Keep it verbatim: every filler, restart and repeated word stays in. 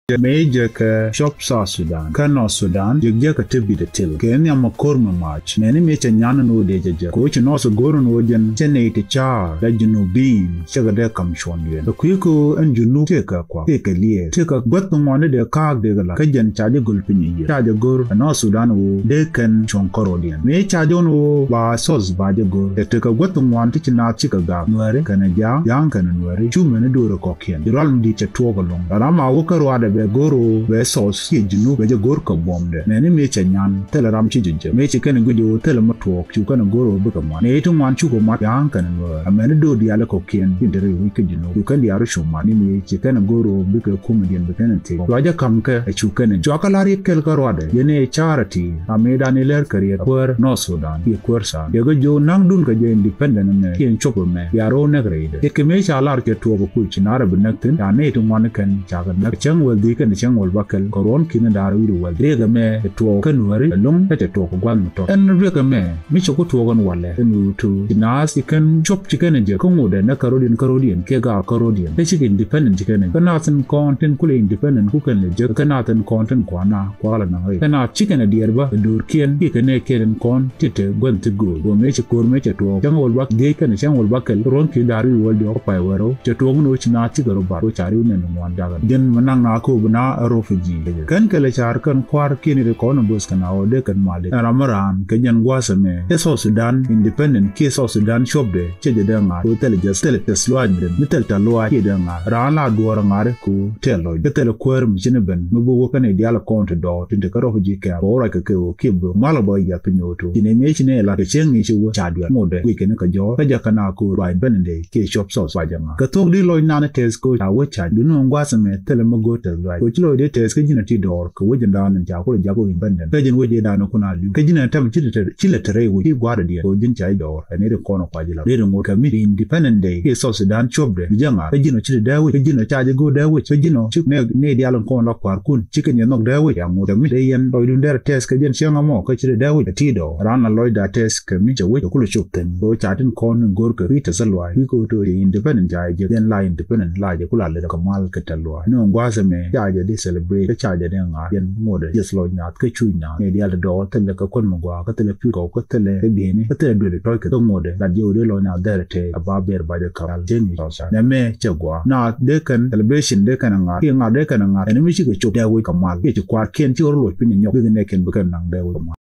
Mëë jɛ kɛ cop South Sudan kä North Sudan, jek jɛ kɛ te bi̱t ɛ til kɛ nhiam ɛ ko̱r mi mac. Mɛni mëë cɛ nyan ni ɣöö dee jɛ jek kɛ ɣöö ci North go̱r ni ɣöö jɛn cɛ nɛy ti ca̱a̱r la Junubin cɛ kɛ dee kam cuɔ̱n yɛn. Kɛ kui̱ kɛ ɣöö ɛn Junub tëëkɛ kuak, tëëkɛ liɛɛr, tëëkɛ guäth ŋuan ni dee ka̱a̱k dee kɛ la kä jɛn ca jɛ göl piny i̱ yiëë. Ca jɛ go̱r ɛ North Sudan ɣöö dee kɛn cuɔ̱ŋ kärɔɔdiɛn. Mëë ca jɔn ɣöö ba South ba jɛ go̱r, tɛ tekɛ guäth ŋuan ti ci naath cikɛ gaak, Nuääri kɛnɛ Ja̱a̱ŋ, Ja̱a̱ŋ kɛnɛ Nuääri, cu mɛni do̱rɛ kɔ̱kiɛn. Ci rual mi di̱i̱t cɛ tuɔɔk ɛlɔ̱ŋ. Ram a wä kä ruaadɛ bɛ go̱r ɣöö bɛ South kiɛ Junub bɛ jɛ go̱r kɛ buɔ̱mdɛ. Mɛni mëë cɛ nyan, thilɛ ram ci jɛ jek. Mëë ci kɛn guic ɣöö thilɛ mi tuɔɔk, cu kɛn go̱r ɣöö bikɛ mat. Mëë ti ŋuan cukɛ mat, Ja̱a̱ŋ kɛnɛ Nuäär. Ɛ mɛni do̱r diaal kɔ̱kiɛn tin te rɛy wi̱c kä Junub. Cu kɛn diaal cu mat. Ni mëë ci kɛn go̱r ɣöö bikɛ kumɛ diɛn bi kɛn thil. Cua jɛ ka̱m kɛ, ɛ cu kɛn. Cua kɛ la̱r yet kɛl kä ruaadɛ. Yɛn ɛ ca̱a̱r ɛ ti. Ram mëë dan i̱ lɛr kɛ riɛt kuäär North Sudan kiɛ kuäär Sudan. Yɛ kɛ jiök naŋdun kɛ jɛ independent ɛmɛ kiɛ cop ɛmɛ bia ro̱o̱ näk rɛydɛ. Yet kɛ mëë ca lar cɛ tuɔɔk ɛ kuc ci naarɛ bi näk thi̱n, ca nɛy ti ŋuan kɛn ca kɛ näk. Cäŋ wäl dhi̱i̱ kɛn cäŋ wäl bäkɛl kɛ ruɔ̱n ki̱n da̱r wi̱r wäl. Riɛk ɛmɛ cɛ tuɔɔk kä Nuääri ɛlɔ̱ŋ kä cɛ tuɔɔk kɛ gua̱th mi tɔt. Ɛn riɛk ɛmɛ mi cɛ ku tuɔɔk ɛn walɛ ɛn wi̱i̱ tuut ci naath ci kɛn cop ci kɛn jɛ kä ŋotdɛ nɛ kärɔ̱diɛn kärɔ̱diɛn kiɛ gaak kärɔ̱diɛn. Kä cikɛ independent ci kɛn jɛ kä naath in kɔn tin kulɛ independent ku kɛn lɛ jek kä naath in kɔn tin kuana kualɛ naŋ rɛy. Kä naath ci kɛn a diɛɛr bä ɛ do̱rkiɛn kiɛ kɛ nɛɛkiɛn in kɔn ti te gua̱n ti gööl. Wä mëë cɛ ko̱r mëë cɛ tuɔɔk cäŋ wäl bak dhiec kɛn cäŋ wäl bak kɛl ruɔ̱n ki̱ da̱r wi̱i̱ wäl diɔ̱k pay wär rɛw cɛ tuɔɔk ni wä ci naath cikɛ rɔ bar wä ca riw nɛn ŋuan jakä. Jɛn mi naŋ na kööb na ɛ refugee. Kɛn kɛlɛ ca̱r kɛn kua̱r kiɛn ri kɔn ɛ böth kɛn a wä dee kɛn mal. Ɛn ram mi raan kɛ jɛn gua̱a̱th ɛmɛ cɛ South Sudan independent kiɛ South Sudan cuɔpdɛ cɛ jɛ dee ŋa̱r. Kɛ thilɛ jɛ thilɛ tɛth luaac mi den mi thilɛ tɛth luaac kiɛ dee ŋa̱r. Raan la duɔ̱ɔ̱r ŋa̱r kɛ ɣöö tɛth lɔcdɛ. Kɛ thilɛ kuäär mi ci ni ben mi bi wä kɛn i̱ diaal kɔn ti dɔɔr tin te kä refugee camp kɛ wä ruac kɛ kɛ ɣöö kiɛ bi mal bä yap piny ɣöö to. Ci ni mëë ci ni lat kɛ cieŋ ni ci wä ca duel ŋotdɛ guic kɛn kɛ jɔɔr kä jɛ kɛn a kɛ ɣöö ruac independent day kiɛ cop South ba jɛ ŋa̱r. Kɛ thok di lɔc nan tɛth kɛ ɣöö ca wä ca duni ŋuan gua̱a̱th ɛmɛ thilɛ mi go̱o̱r tɛth luaac. Kɛ ɣöö ci lɔcdɛ tɛth kä ji̱n a ti dɔɔr kɛ wec in daan in ca kulɛ jak wä independent. Kä ji̱n wec in daan in kun a li̱w. Kä ji̱n a tɛm ci lɛ te rɛy wec ci gua̱a̱r diɛn kɛ ɣöö ji̱n ca i̱ dɔɔr. Ɛn i̱ ri kɔn kuac i̱ la ri ri ŋot kɛ mi ri independent day kiɛ South Sudan cuɔpdɛ bi jɛ ŋa̱r. Kä ji̱n ɔ ci ti dee wec kä ji̱n ɔ ca jɛ go̱o̱r dee wec kä ji̱n ɔ ci nɛ nɛ diaal in kɔn la kua̱r kun ci kɛ nyɛ nhɔk dee wec. Ya ŋot kɛ mi ri yɛn lɔcdun derɛ tɛth kɛ jɛn cieŋ ɛmɔ kä ci ti dee wec ɛ ti dɔɔr. Raan la lɔcda tɛth kɛ mi cɛ wec kɛ kulɛ cop thi̱n. Kɛ ɣöö ca tin kɔn in go̱o̱r kɛ ri tɛth luaac wi̱i̱ kɛ ɣöö to independent ca jɛ jek jɛn la independent la jɛ kulɛ lɛ kɛ mal kɛ tɛth luaac. Ni ɣän gua̱a̱th ɛmɛ ca jɛ di celebrate kä ca jɛ di ŋa̱r yɛn ŋotdɛ jeth lɔc naath kä cuc naath ni diaal ti dɔɔr thilɛ kä kuän mi gua̱a̱ kä thilɛ pi̱i̱t kɔw kä thilɛ kä bi̱i̱ni kä thilɛ duëli tɔc kɛ kä ŋotdɛ lat jɛ wä di lɔc naath dhɛr tɛth a ba ber ba jɛ kap al jeni tɔc ca nɛ mɛ cɛ gua̱a̱ naath dee kɛn celebration dee kɛn ŋa̱r kiɛ ŋa̱r dee kɛn ŋa̱r ɛn mi cikɛ cop dee wec kɛ mal kiɛ ci kua̱r kiɛn ci ɣör loc piny nyɔk bikɛ nɛ kɛn bi kɛn naŋ dee wec kɛ mal.